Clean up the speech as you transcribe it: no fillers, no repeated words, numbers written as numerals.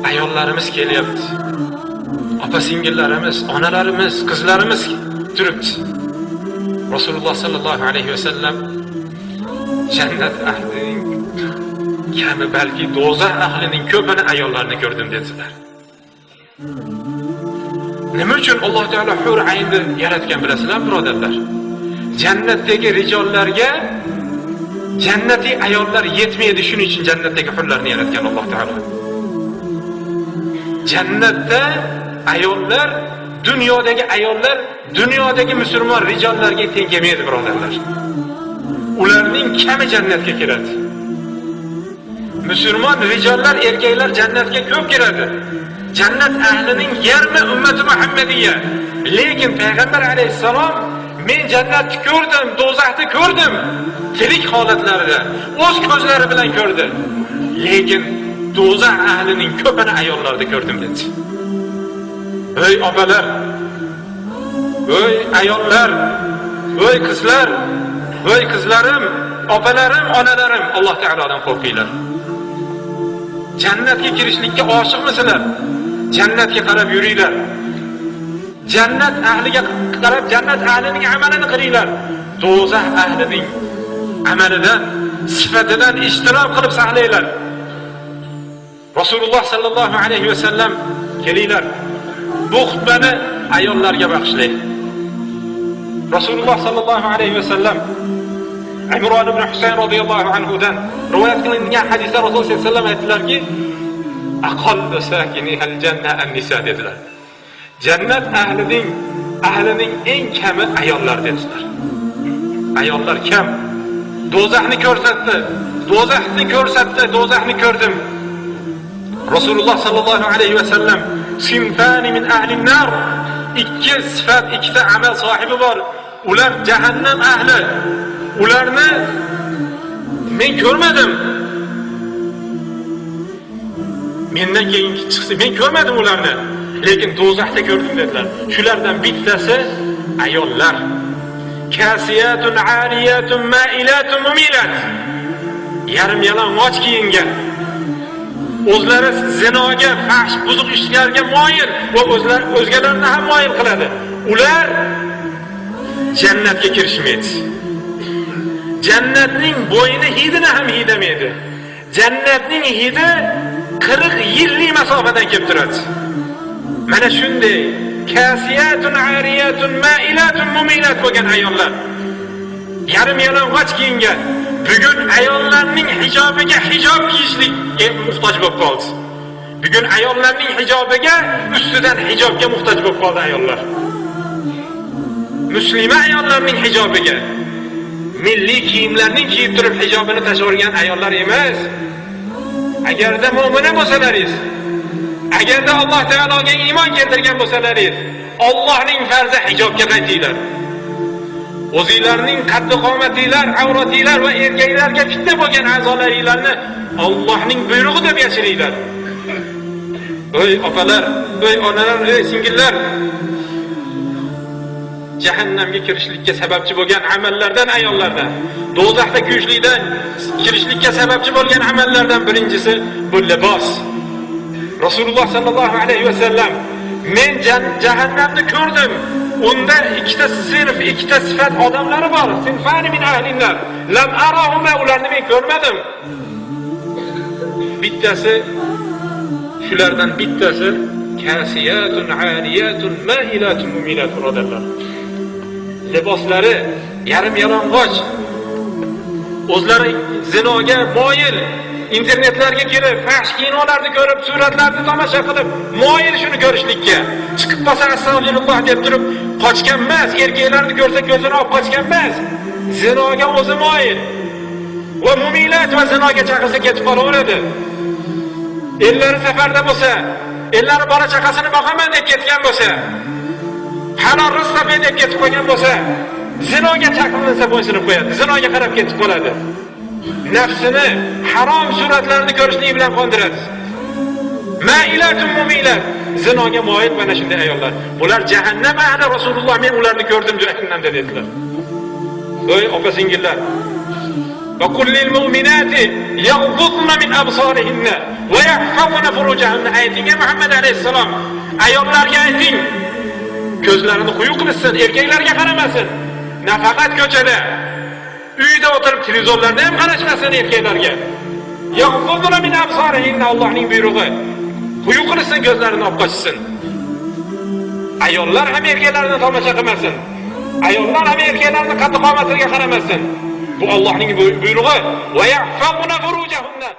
Ayollarimiz kelyapti. Opa singillarimiz, onalarimiz, qizlarimiz turibdi. Rasululloh sallallohu alayhi vasallam jannat ahlining kami, balki do'zax ahlining ko'pini ayollarni ko'rdim dedilar. Nima uchun Alloh taolo hur aynni yaratgan bilasizlar, birodarlar? Jannatdagi rijollarga jannatiy ayollar yetmaydi, shuning uchun jannatdagi hurlarni yaratgan Alloh taolo. Jannatda ayollar, dunyodagi ayollar dunyodagi musulmon rijollarga teng kelmaydi, birodarlar. Ularning kami jannatga kiradi. Musulmon rijollar, erkaklar jannatga ko'p kiradi. Jannat ahlining yarmi ummati Muhammadiyya. Lekin payg'ambar alayhissalom men jannatni ko'rdim, do'zaxni ko'rdim, tirik holatlarida o'z ko'zlari bilan ko'rdi. Lekin do'zax ahlining ko'pini ayollarda ko'rdim dedi. Ey opalar, ey ayollar, ey qizlar, ey qizlarim, opalarim, onalarim, Alloh taolodan qo'rqinglar. Jannatga kirishlikka oshiqmisizlar? Jannatga qarab yuringlar. Jannat ahliga qarab, jannat ahlining amalini qilinglar. Do'zax ahlining amalidan, sifatidan ijtinob qilib saqlanglar. Rasululloh sallallohu alayhi vasallam kelinglar. Bu xutbani ayollarga bag'ishlaydi. Rasululloh sallallohu alayhi vasallam Imron ibn Husayn radhiyallohu anhu dan rivoyat qilingan hadisda Rasululloh sallallohu alayhi vasallam aytdilarki, aqallu sakinihal janna an-nisa dedilar. Jannat ahlining eng kami ayollar dedilar. Ayollar kam. Do'zaxni ko'rsatdi. Do'zaxni ko'rsatdi, do'zaxni ko'rdim. Rasululloh sallallohu alayhi vasallam sinfani min ahlin nar, ikki sifat, ikkita amal sohibi bor. Ular jahannam ahli. Ularni men ko'rmadim. Mendan keyin chiqsa, men ko'rmadim ularni. Lekin do'zaxda ko'rdim dedilar. Shulardan bittasi ayollar. Kasiyatun ariyatun ma'ilatun mumilat. Yarim yalang'och kiyingan. O'zlari zinoga, fahsh, buzuq ishlarga moyil va o'zgalarni ham moyil qiladi. Ular jannatga kirishmaydi. Jannatning bo'yini hidini ham hidamaydi. Jannatning hidi 40 yillik masofadan kelib turadi. Mana shunday kasiyatun ariyatun ma'ilatun mumilat bo'lgan ayollar. Yarim yalang'och kiyingan. Bugun ayollarning hijobiga hijob kiyishlikka muhtoj bo'lib qoldi. Bugun ayollarning hijobiga ustidan hijobga muhtoj bo'lib qoldi ayollar. Muslima ayollarning hijobiga milliy kiyimlarning kiyib turib hijobini tashlagan ayollar emas. Agarda mo'mina bo'lsalaringiz, agarda Alloh taologa iymon keltirgan bo'lsalaringiz, Allohning farzi hijobga qaytinglar. O'zinglarning qaddi qomatinglar, avratinglar va erkaklarga fitna bo'lgan a'zolaringlarni Allohning buyrug'i deb yashiringlar. Ey opalar, ey onalar, ey singillar, jahannamga kirishlikka sababchi bo'lgan amallardan ayollardan, do'zaxda kuyishlikdan kirishlikka sababchi bo'lgan amallardan birinchisi bu libos. Rasululloh sallallohu alayhi vasallam men jahannamni ko'rdim. Unda ikkita sinf, ikkita sifat odamlari bor. Sinfani min ahlinnar. Lam arahuma, ularni men ko'rmadim. Bittasi shulardan bittasi kasiyatun ariyatun ma'ilatun mumilat, birodarlar. Liboslari yarim yalang'och, o'zlari zinoga moyil, internetlarga kirib, fahsh kinolarni ko'rib, suratlarni tomosha qilib, moyil shuni ko'rishlikka. Chiqib qolsa astag'firulloh deb turib qochgan emas, erkaklarni ko'rsa ko'zini olib qochgan emas. Zinoga o'zi moyil. Va mumilat va zinoga chaqirsa ketib qolaveradi. Ellari safarda bo'lsa, ellari bola chaqasini boqaman deb ketgan bo'lsa, halol rizq topay deb ketib qolgan bo'lsa, zinoga chaqirilsa bo'ysunib qo'yadi, zinoga qarab ketib qoladi. Nafsini harom suratlarni ko'rishlik bilan qondiradi. Ma'ilatun mumilat, zinoga moyil mana shunday ayollar. Bular jahannam ahli. Rasululloh men ularni ko'rdim jahannamda dedilar. Ey opa singillar, va qul lil mu'minati Yaghdudna min absarihinna va yahfazna furujahunna. Ayting Muhammad alayhissalom, ayollarga ayting, ko'zlarini quyuq qilsin, erkaklarga qaramasin. Nafaqat ko'chada, uyda o'tirib televizorlarda ham qarashmasin erkaklarga. Yaghdudna min absarihinna, Allohning buyrug'i. Quyuq qilsin, ko'zlarini olib qochsin. Ayollar ham erkaklarni tomosha qilmasin. Ayollar ham erkaklarni qaddi qomatiga qaramasin. Bu Allohning buyrug'i. Va yahfazuna furujahunna.